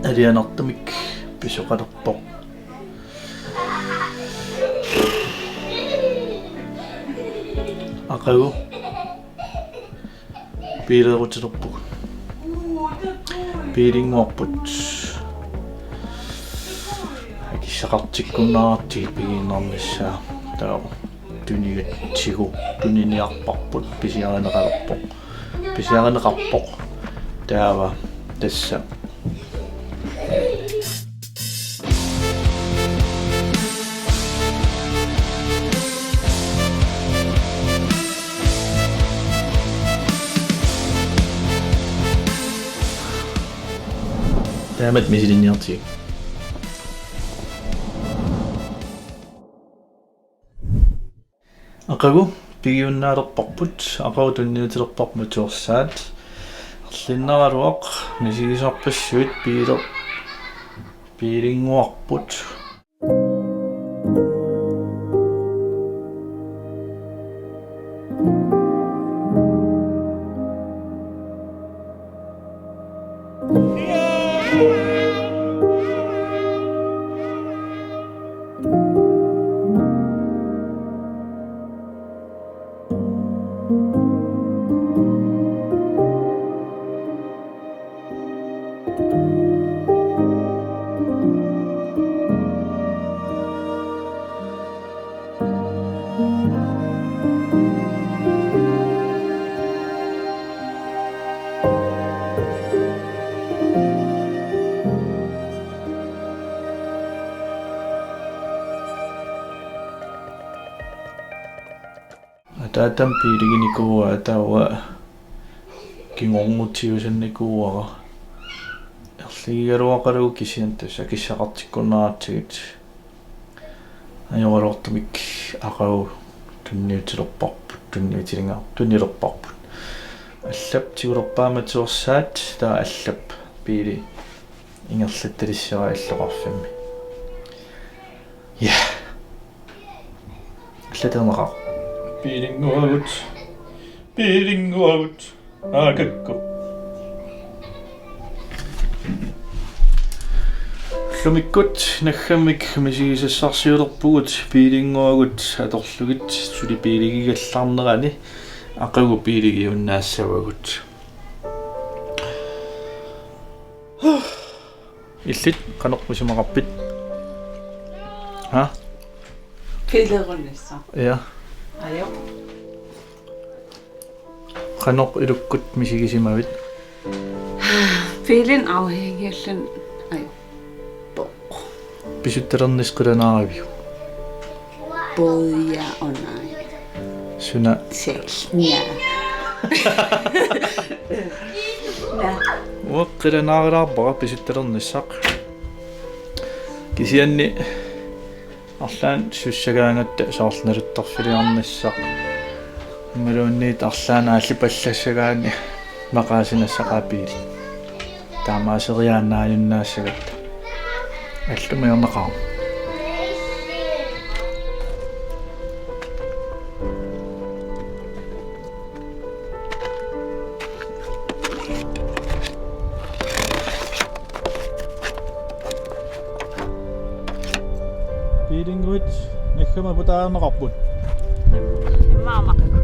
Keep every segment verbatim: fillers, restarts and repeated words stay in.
Alianartumik pisoqalerpoq. Aqagu biileerutilerpugut. Biilinnguarput. Akissaqartikkunnaratsigu pigiinnarnissaa. Taava tunigatsigu tuniniarparput, pisiarineqalerpoq. Pisiarineqarpoq. Taava tassa. Taamatut misilinniartigik. Aqagu pigiunnaalerparput, aqagu tunniutilerparput matuersaat. Erlinnaraluaq misigisarpassuit biiler-, biilinnguarput. Ataatama biiliginikuuara, taava kingornutiusannikuuara. Erligigaluaqalugu kisianni tassa akissaqartikkunnaratsigit. Ajoraluartumik aqagu tunniutilerparput, tunniutilinga-, tunniulerparput. Allap tigulerpaa matuersaat, taava allap biili ingerlattalissavaa illoqarfimmi. Ja. Allaternaqaaq. Biilinnguagut. Biilinnguagut. Aakakku. Ullumikkut naggammik misigisassarsiulerpugut biilinnguagut atorlugit suli biiligigallarnerani aqagu biiligiunnaassavagut. Illit qanoq isumaqarpit? Ha? Biileerunissaq. Ja. Ajo. Qanoq ilukkut misigisimavit? Biilini afhængigalluni ajorpoq. Pisuttalernissaq qilanaaraviuk? Både ja og nej. Suna? Selv. Ja. Ja. Uanga qilanaarilaarpara pisuttalernissaq. Kisianni arlaannik sussagaangatta soorlu naluttarfiliornissaq. Imaluunniit arlaannik aallipallassagaanni maqaasinassaqaaq biili. Taamaaseriaannaajunnaassavat. Allumiornaqaaq. Biilinnguit naggammik aputaarneqarput. Immaqa aqagu.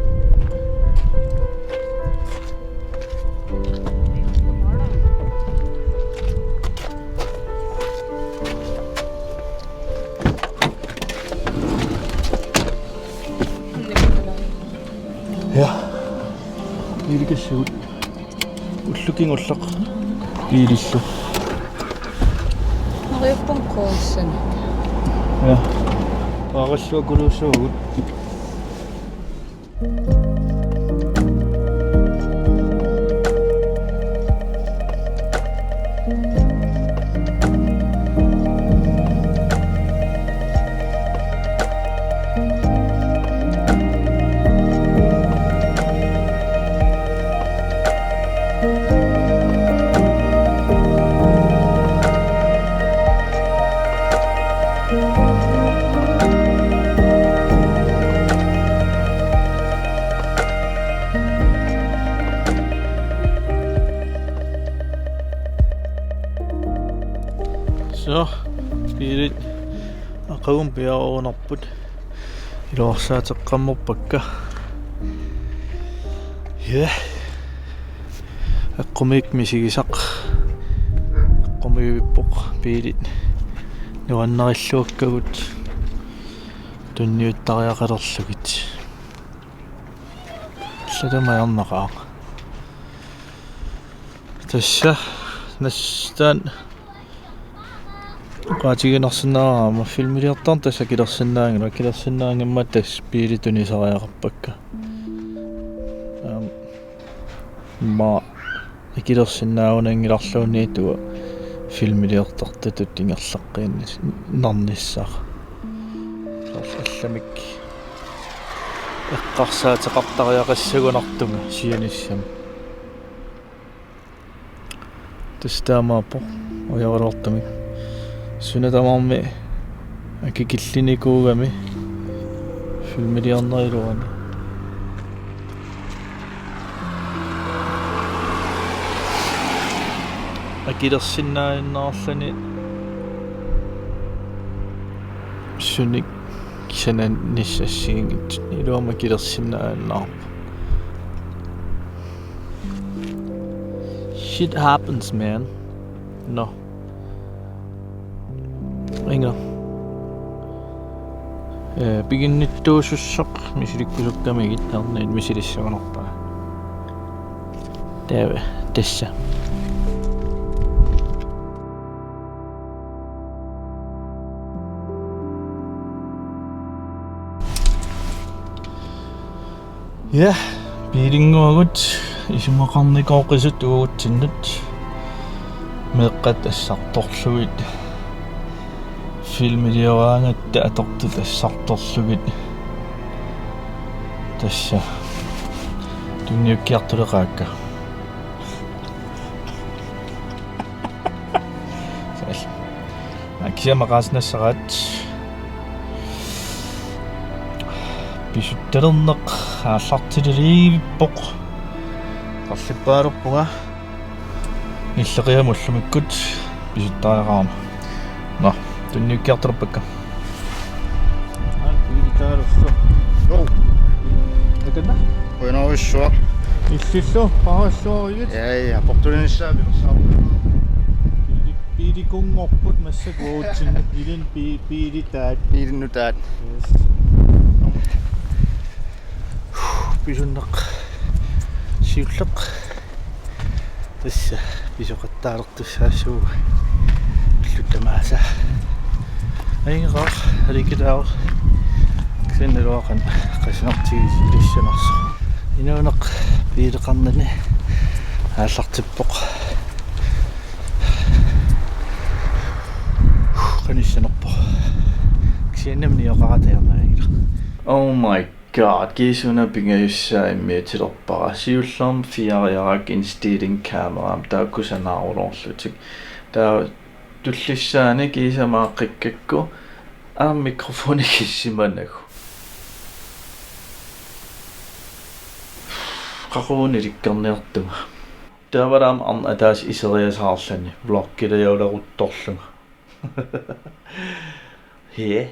Ja. Biilikassagut. Ullup kingulleq. Biilillu. Neriuppunga kuussani. Ja. Paaralluakuluussavagut. Nå, biilit aqagu piareerunarput. Iluarsaateqqammerpakka. Ja. Eqqumiik misigisaq. Eqqumiivippoq biilit nuannarilluakkagut tunniuttariaqalerlugit. Allatut majarnaqaaq. Tassa nastaan oqaatiginarsinnaagama filmiliortarneq tassa akilersinnaanngilaq, akilersinnaanngimmat tassa biilit tunisariaqarpakka. Aam, immaqa akilersinnaagunanngilarluunniit uanga filmiliortartutut ingerlaqqiinnis-, -narnissara. Soorlu allamik eqqarsaateqartariaqassagunartunga siunissami. Tassa taamaappoq ujaruloortumik. Suna tamarmi akikillinikuugami filmiliorneriluarluni. Akilersinnaajunnaarluni sunik sananissassaanngitsoq, iluamik akilersinnaajunnaarpoq. Shit happens, man. Nå. Inga. Ee, piginnittuusussaq misilikkusukkamigit, herniit misilissagunarpara. Taava tassa. Ja, biilinnguagut isumaqarnikooqisut uagutsinnut, meeqqat assartorlugit, filmilioraangatta atortut assartorlugit. Tassa tunniukkiartuleqaakka. Sal. Akisia maqaasinnassavat. Pisuttalerneq aallartileriippoq. Qarlippaalerpunga. Nilleqiamut ullumikkut pisuttariaqarama. Nå, tunniukkiartulerpakka. Aa, kiilitaalusso. Jo. Akanna? Qujanarsuaq. Illillu, paarassuarivit? Ja, ja, portulinissaa pilersaarpunga. Biili-, biilikunngorput massakkut uagutsinnut. Ilin bi-, biilitaat. Biilinnutaat. Yes. Pisunneq. Siulleq. Tassa pisoqattaalertussaassuugut. Illut tamaasa. Ajunngilaq, aliikkutaa. Kisianni iluaqan qasunartigilissanersoq. Inuuneq biileqarnani aallartippoq. Qanissanerpoq. Kisianni nammineq oqarata ajornavianngilaq. Oh my God, kiisuna pingajussaa immiutilerpara. Siullermik fiariarakkit indstilling kamerami taakku sanaaruloorlutik. Taava tullissaani kiisami aaqqikkakku aamma mikrofoni kissimanagu. Qaqugu ilikkarniartunga. Taavalu aamma arnat ataaseq iseriasaarluni vloggiliuleruttorlunga. Hee.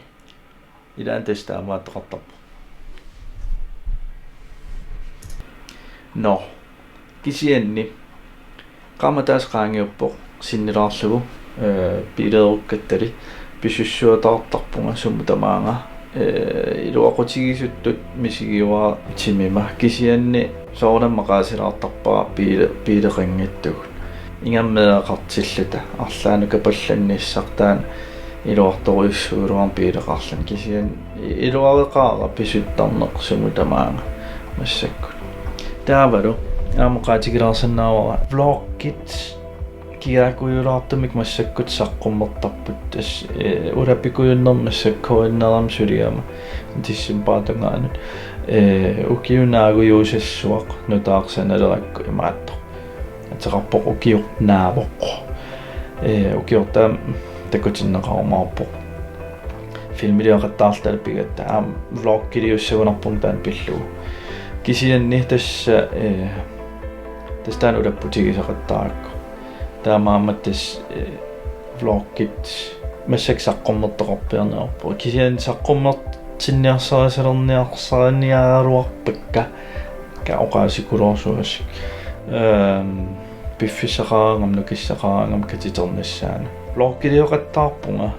Ilaanni tassa taamaattoqartarpoq. Nå, kisianni qaammat ataaseq qaangiuppoq sinnilaarlugu, ee, biileerukkattali pisussuataartarpunga sumut tamaanga, ee, iluaqutigisattut misigiuara timima, kisianni soorunami maqaasilaartarpara biile-, biileqanngitsugut. Ingammik meeraqartilluta arlaannut kapallaannissaq taanna iluartorujussuugaluarama biileqarluni, kisianni iluareqaara pisuttarneq sumut tamaanga massakkut. Taavalu aamma oqaatigilaarsinnaavara vloggit kigaakujulaartumik massakkut saqqummertarput, tassa, ee, ulapikujunnermi massakkuinnerami suliama decembarip tungaanut, ee, ukiup naagujuusassuaq nutaaq sanalerakku imaattoq. Ateqarpoq Ukioq Naavoq. Ee, ukioq taama takutinneqarumaarpoq. Filmiliaqattaarluta pigatta. Aamma vloggiliussagunarpunga taanna pillugu. Kisianni tassa, ee, tassa taanna ulapputigisaqattaarakku. Taamaammat tassa, ee, Vloggit massakkut saqqummertoqarpiarneq ajorpoq. Kisianni saqqummertinniarsarisalerniarsariniaraluarpakka, ka oqaasikulaarsuasik. Ehm, piffissaqaraangama, nukissaqaraangama katiternissaanut. Vloggilioqattaarpunga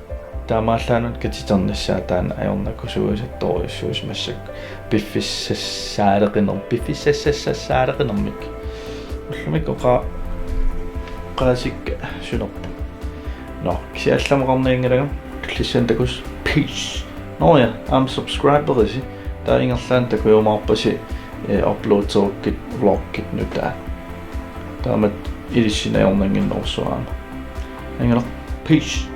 taamaallaanut katiternissaa taanna ajornakusuisattorujussuusi massakkut piffissassaaleqiner-, piffissassassaaleqinermik. Ullumi oqa-, oqaasikka sunerput. Nå, kisianni allamik oqarnianngilanga, tullissaani takuss'. Peace. Nå ja, aamma subscriberisi. Taava ingerlaannaq takujumaarpasi, eh, uploaderukkit vloggit nutaat. Taamatut ilissi najornannginnerussuara. Angalaq. Peace.